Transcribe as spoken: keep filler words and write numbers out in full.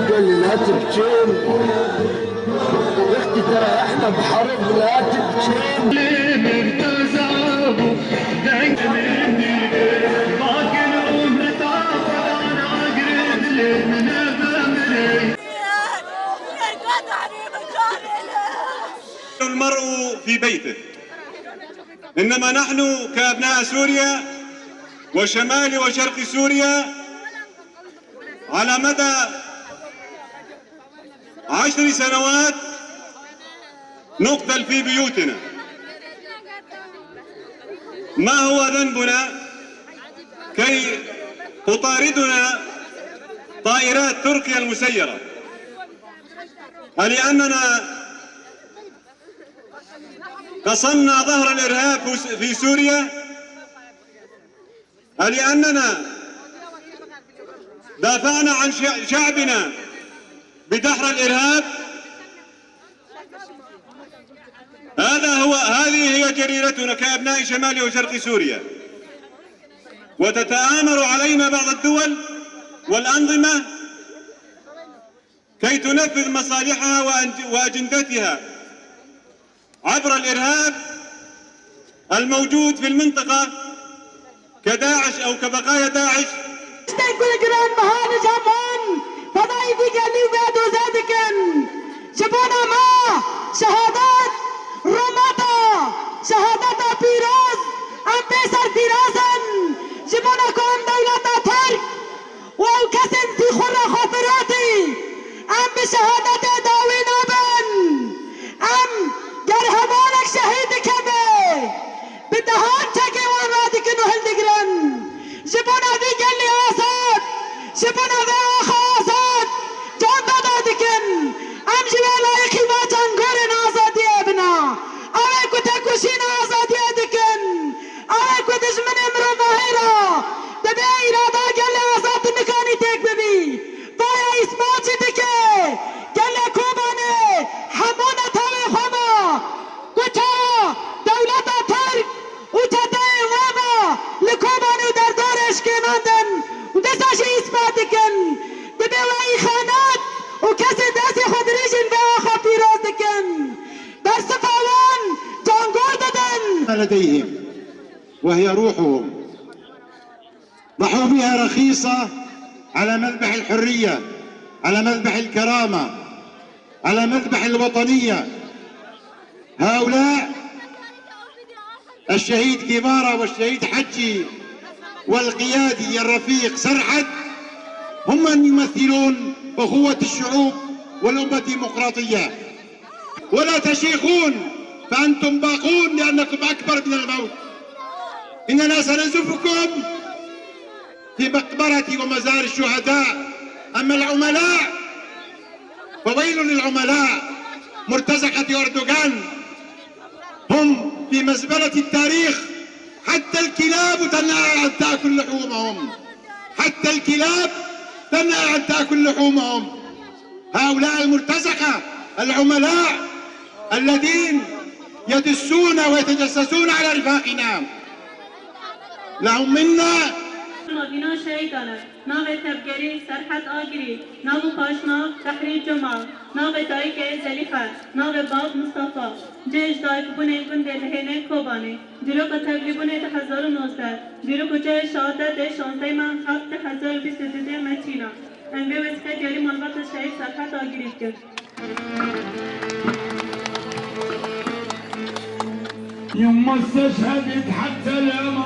قال لي: "لا تبكين، اختي، ترى احنا بحرب، لا تبكين". المرء في بيته، إنما نحن كأبناء سوريا وشمال وشرق سوريا على مدى عشر سنوات نقتل في بيوتنا. ما هو ذنبنا كي تطاردنا طائرات تركيا المسيرة؟ ألأننا قصمنا ظهر الإرهاب في سوريا؟ ألأننا دافعنا عن شع-، شعبنا بدحر الإرهاب؟ هذا هو، هذه هي جريرتنا كأبناء شمال وشرق سوريا، وتتآمر علينا بعض الدول والأنظمة كي تنفذ مصالحها وأنج-، وأجندتها عبر الإرهاب الموجود في المنطقة كداعش أو كبقايا داعش. Tiştên ku li giran biha li cem wan fedayî vî gelî û vê doze dikin. Ji bona me şehadet rûmet e, şehadeta pîroz, em pê serfîraz in. Ji bona ku em dewleta Tirk û ew kesên zî xwe re xwe firotî, em bi şehadetê dawî nabin. Em ger hevalek şehîd dikeve, bi dehan çekê wan radikin û hildigrin. Ji bona vî gelî azad, ji bona vê axa azad, can feda dikin. Em ji wê layiqî va cangorên azadiyê bina. Ew ê ku tekoşîna azadiyê dikin. Ew ê ku dijminê mirovahî re dibe îrada gelê azad nikanî têk bibî. Vaya îspat jî dike gelê Kobanê hemû netewê xwe ma ku çawa dewleta Tirk û çeteyên wan re li Kobanê û derdorê şikênandin û dîsa jî îspat dikin. Dibe we îxanet û kesê destê xwe dirêjin vê axa pîroz dikin. Bersiva wan cangor didin. لديهم وهي روحهم ضحوا بها رخيصة على مذبح الحرية، على مذبح الكرامة، على مذبح الوطنية. هؤلاء الشهيد كيفارا والشهيد حجي والقيادي الرفيق سرحد هم من يمثلون أخوة الشعوب والأمة الديمقراطية. ولا تشيخون فأنتم باقون لأنكم أكبر من الموت. إننا سنزفكم في مقبرة ومزار الشهداء. أما العملاء فويل للعملاء مرتزقة أردوغان، هم في مزبلة التاريخ. حتى الكلاب تنهى أن تأكل لحومهم. حتى الكلاب تنهى أن تأكل لحومهم. هؤلاء المرتزقة العملاء الذين يدسون ويتجسسون على رفاقنا. لهم منا. Mavîna şehîdan e. Navê tevgerî Serhet Agirî, nav û paşnav Tehrîr Cuma, navê dayikê Zelîxe, navê bav Mistefa. Cihê ji dayikbûnê gundê Lihênê Kobanê. Dîroka tevlîbûnê du hezar û nozdeh. Dîrok û cihê şehadetê şazdehê meha heft du hezar û bîst û du de Meçîna. Em vê wesîqe diyarî malbata şehîd Serhet Agirî dikir. يما استشهدت حتى الأبد.